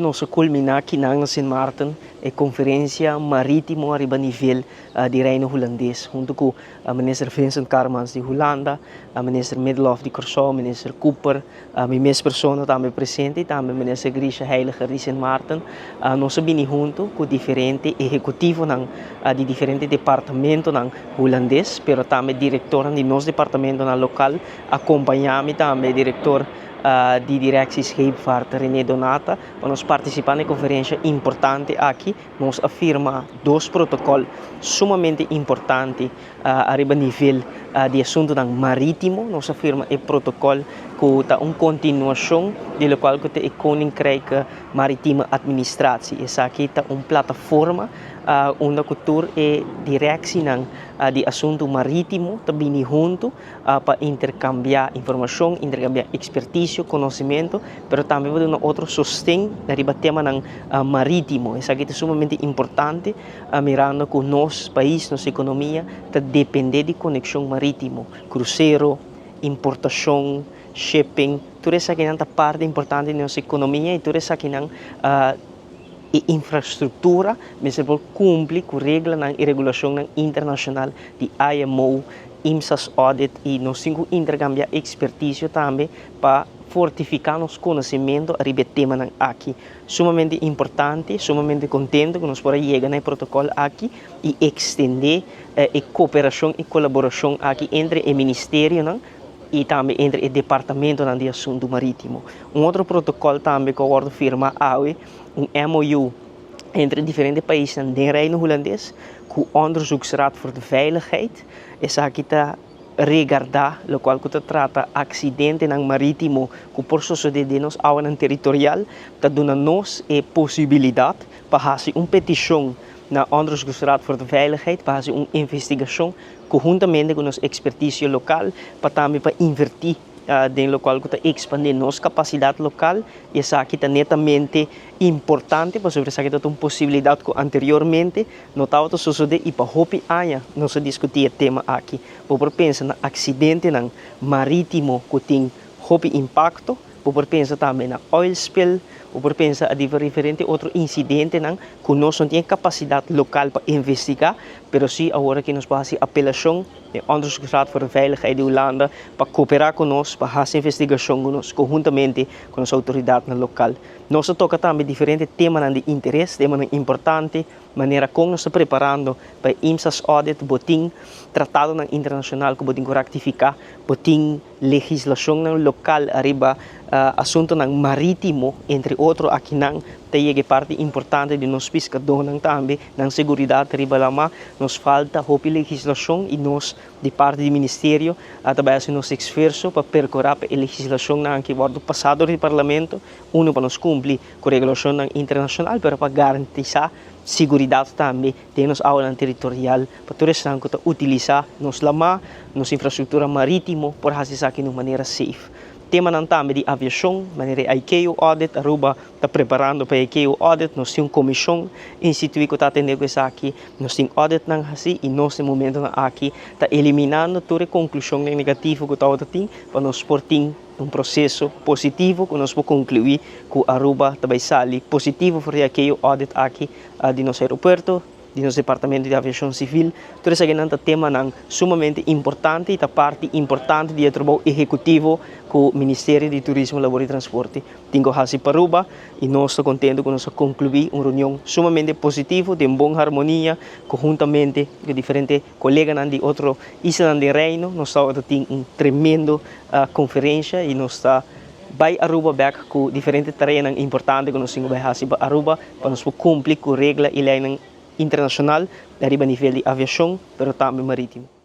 Nos a kulminá kinan na Sint Maarten e konferensia marítimo ariba nivel di Reino Hulandes huntu ku Minister Vincent Karremans di Hulanda, Minister Middelhof di Kòrsou, Minister Cooper, mi mes persona tambe presente i tambe Minister Grisha Heyliger di Sint Maarten. Nos a bini huntu ku diferente ehekutivonan di diferente departamentonan hulandes, pero tambe direktornan di nos departamentonan lokal. Akompañá mi tambe direktor di Directie Scheepvaart René Donata pa nos partisipá na e konferensha importante aki. Nos a firma dos protokòl sumamente importante ariba nivel di asuntunan marítimo. Nos a firma e protokòl ku ta un kontinuashon di lokual ku ta e Koninkrijke Maritieme Administratie. Esaki ta un plataforma unda ku tur e direksienan di asuntu marítimo ta bini huntu pa interkambiá informashon, interkambiá ekspertisio, konosementu, pero tambe pa duna otro sosten riba temanan marítimo. Esaki ta sumamente importante mirando ku nos pais, nos ekonomia ta dependé di konekshon marítimo, krusero, importashon, shipping, tur esakinan ta parti importante di nos ekonomia i tur esakinan e infrastruktura mester por kumpli ku reglanan i regulashonnan internashonal di IMO, IMSAS audit i nos tin ku interkambiá ekspertisio tambe pa fortifiká nos konosementu ariba e temanan aki. Sumamente importante, sumamente kontentu ku nos por a yega na e protokòl aki i ekstendé e koperashon i kolaborashon aki entre e ministerionan i tambe entre e departamentonan di asuntu marítimo. Un otro protokòl tambe ku a wòrdu firmá awe, un MOU entre diferente paisnan den Reino Hulandes ku Onderzoeksraad voor de Veiligheid. Esaki ta regardá lokual ku ta trata aksidentenan marítimo ku por sosodé den nos awanan teritorial, ta duna nos e posibilidat pa hasi un petishon na Onderzoeksraad voor de Veiligheid pa hasi un investigashon konhuntamente ku nos ekspertisio lokal pa tambe pa invertí den lokual ku ta ekspandé nos kapasidat lokal i esaki ta netamente importante pasobra esaki ta un posibilidat ku anteriormente no tabata sosodé i pa hopi aña nos a diskutí e tema aki. Bo por pensa na aksidentenan marítimo ku tin hopi impakto. Bo por pensa tambe na oil spill, bo por pensa a diferente otro incidentenan cu nos no tin e capacidad local pa investiga, pero si awor aki nos por haci apelacion den Onderzoeksraad voor de Veiligheid di Hulanda pa coopera cu nos pa haci investigacion cu nos conhuntamente cu nos autoridadnan local. Nos a toca tambe diferente temanan di interes, temanan importante, manera con nos ta preparando pa e IMSAS audit, bo tin tratadonan internacional cu bo tin cu ractifica, bo tin Legislacionnan local ariba asuntonan maritimo, entre otro akinan ta yega e parti importante di nos piscadónan tambe, nan seguridad riba lama. Nos falta hopi legislacion y nos di parti di ministerio a ta bay haci nos esfuerzo pa percura pa e legislacionnan aki wordo pasa dor di parlamento, uno pa nos cumpli cu regulacionnan internacional pero pa garantisa seguridad tambe Den nos awanan teritorial pa tur esnan ku ta utilisá nos lamá, nos infrastruktura marítimo por hasi esaki na un manera safe. Temanan tambe di aviashon, manera e ICAO audit, Aruba ta preparando pa e ICAO audit, nos tin un komishon instituí ku ta atendé ku esaki, nos tin auditnan hasí i nos den momentonan aki ta eliminando tur e konklushonnan negativo ku tabata tin pa nos por tin un proseso positivo ku nos por konkluí ku Aruba ta bai sali positivo for di ICAO audit aki. Di nos aeropuerto, di nos departamento di aviashon sivil, tur esakinan ta temanan sumamente importante i ta parti importante di e trabou ehekutivo ku Ministerio di Turismo, Labor i Transporte tin ku hasi pa Aruba i nos ta kontento ku nos a konkluí un reunion sumamente positivo den bon harmonia konhuntamente ku diferente koleganan di otro islanan den Reino. Nos tabata tin un tremendo konferensha i nos ta Bai Aruba bek ku diferente tareanan importante ku nos tin ku bai hasi pa Aruba pa nos por kumpli ku regla i leinan internashonal riba nivel di aviashon pero tambe marítimo.